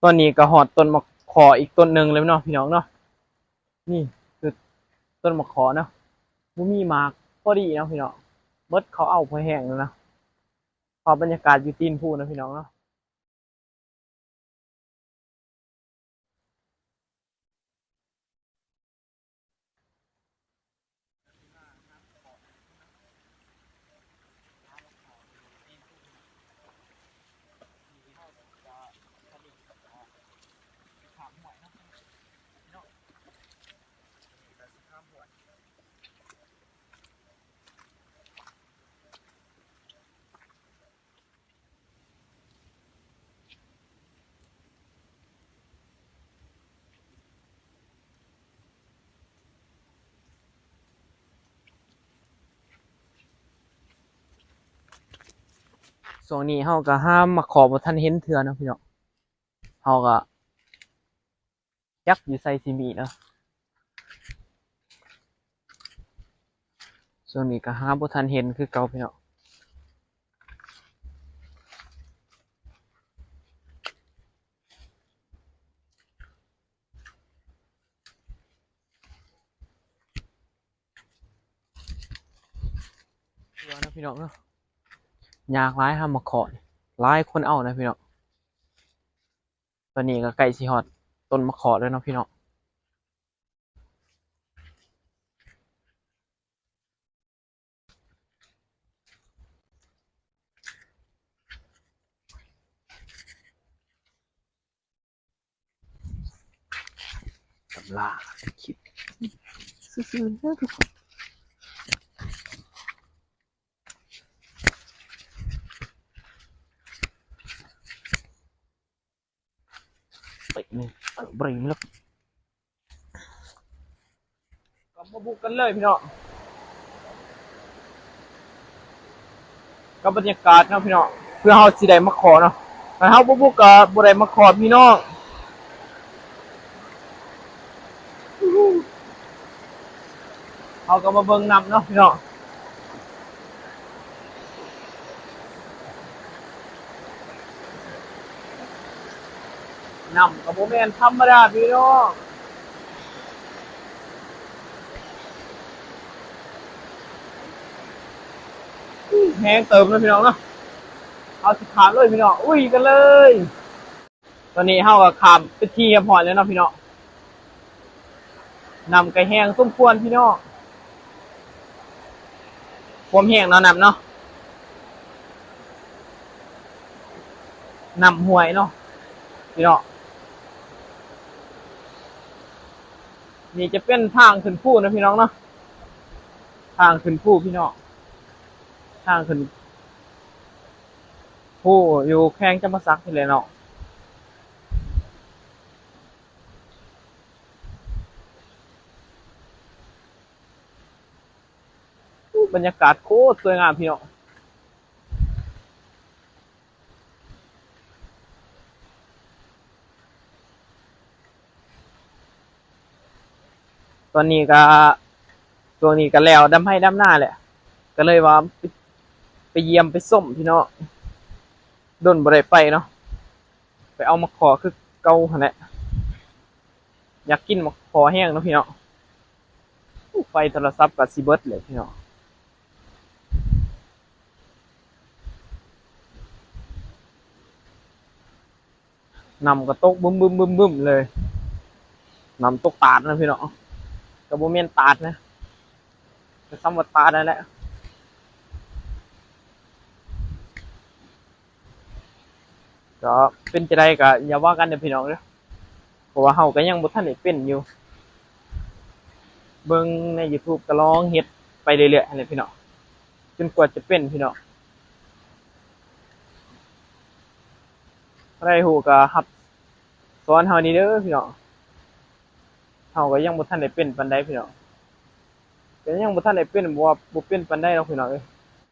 ຕອນນີ້ກໍຮອດຕົ້ນໝາກຂໍອີກຕົ້ນໜຶ່ງແລ້ວເນາະ ພີ່ນ້ອງເນາະ. ນີ້ຄືຕົ້ນໝາກຂໍເນາະ ບໍ່ມີໝາກ ພໍດີເນາະ ພີ່ນ້ອງ. ໝົດເຂົາເອົາພໍແຫ້ງແລ້ວນະ. ພາບບັນຍາກາດຢູ່ຕີນພູເນາະ ພີ່ນ້ອງເນາະ. ຊ່ວງນີ້ເຮົາກໍຫາໝາກຂໍບໍ່ທັນເຫັນເທື່ອເນາະ ພີ່ນ້ອງ. ເຮົາກໍ ຈັກຢູ່ໃສຊິມີເນາະ. ຊ່ວງນີ້ກໍຫາບໍ່ທັນເຫັນຄືເກົ່າ ພີ່ນ້ອງ. ເນາະ ພີ່ນ້ອງເນາະ ຍາກຫຼາຍຫາໝາກເຂາະ ຫຼາຍຄົນເອົານະ ພີ່ນ້ອງ. ຕອນນີ້ກໍໃກ້ຊິຮອດຕົ້ນໝາກເຂາະແລ້ວເນາະ ພີ່ນ້ອງ. ຕຳລາຄິດຊື່ໆເດີທຸກຄົນ. ເຕະໜຶ່ງ ເອີ ບໍ່ໄດ້ເລີກ ກໍມາບຸກກັນເລີຍພີ່ນ້ອງ ກັບບັນຍາກາດເນາະພີ່ນ້ອງ ເພື່ອເຮົາຊິໄດ້ໝາກເຂາະເນາະ. ຄັນເຮົາບໍ່ບຸກກໍບໍ່ໄດ້ໝາກເຂາະພີ່ນ້ອງ. ເຮົາກໍມາເບິ່ງນ້ຳເນາະພີ່ນ້ອງ. ນ້ຳກໍບໍ່ແມ່ນທຳມະດາພີ່ນ້ອງ ແຮງເຕີບເນາະພີ່ນ້ອງເນາະ. ເຮົາຊິຂ້າມເລີຍພີ່ນ້ອງ ລຸຍກັນເລີຍ. ຕອນນີ້ເຮົາກໍຂ້າມເປັນທີ່ຮຽບຮ້ອຍແລ້ວເນາະພີ່ນ້ອງ. ນ້ຳກໍແຮງສົມຄວນພີ່ນ້ອງ ຄວາມແຮງເນາະ ນ້ຳເນາະ ນ້ຳຫ້ວຍເນາະພີ່ນ້ອງ. ນີ້ຈະເປັນທາງຂຶ້ນພູເນາະພີ່ນ້ອງເນາະ ທາງຂຶ້ນພູພີ່ນ້ອງ ທາງຂຶ້ນ ໂອ້ ຢູ່ແຂວງຈຳປາສັກນີ້ແຫຼະເນາະ. ໂອ້ ບັນຍາກາດໂຄດສວຍງາມພີ່ນ້ອງ. ຕອນນີ້ກະ ຊ່ວງນີ້ກະແລ້ວດຳໄຮ່ດຳນາແຫຼະ ກະເລີຍວ່າໄປ ໄປຢ້ຽມໄປຊົມພີ່ນ້ອງ ດົນບໍ່ໄດ້ໄປເນາະ ໄປເອົາໝາກເຂາະຄືເກົ່າຫັ້ນແຫຼະ. ຢາກກິນໝາກເຂາະແຮງເນາະພີ່ນ້ອງ. ໂອ້ ໄຟໂທລະສັບກໍຊິເບິດແຫຼະພີ່ນ້ອງ. ນ້ຳກໍຕົກບຶ້ມໆໆໆເລີຍ ນ້ຳຕົກຕາດນະພີ່ນ້ອງ ກໍບໍ່ແມ່ນຕາດນະ ກໍສ່ຳວ່າຕາດນັ້ນແຫຼະ. ກໍເປັນຈັ່ງໃດກໍຢ່າວ່າກັນເດີພີ່ນ້ອງເດີ ເພາະວ່າເຮົາກໍຍັງບໍ່ທັນໄດ້ເປັນຢູ່ ເບິ່ງໃນຢູທູບກໍລອງເຮັດໄປເລື້ອຍໆຫັ້ນແຫຼະພີ່ນ້ອງ ຈົນກວ່າຈະເປັນພີ່ນ້ອງ. ໃຜຮູ້ກໍຮັບສອນເຮົານີ້ເດີພີ່ນ້ອງ ເຮົາກໍຍັງບໍ່ທັນໄດ້ເປັນປານໃດພີ່ນ້ອງ ກໍຍັງບໍ່ທັນໄດ້ເປັນ ບໍ່ວ່າບໍ່ເປັນປານໃດດອກພີ່ນ້ອງເອີຍ.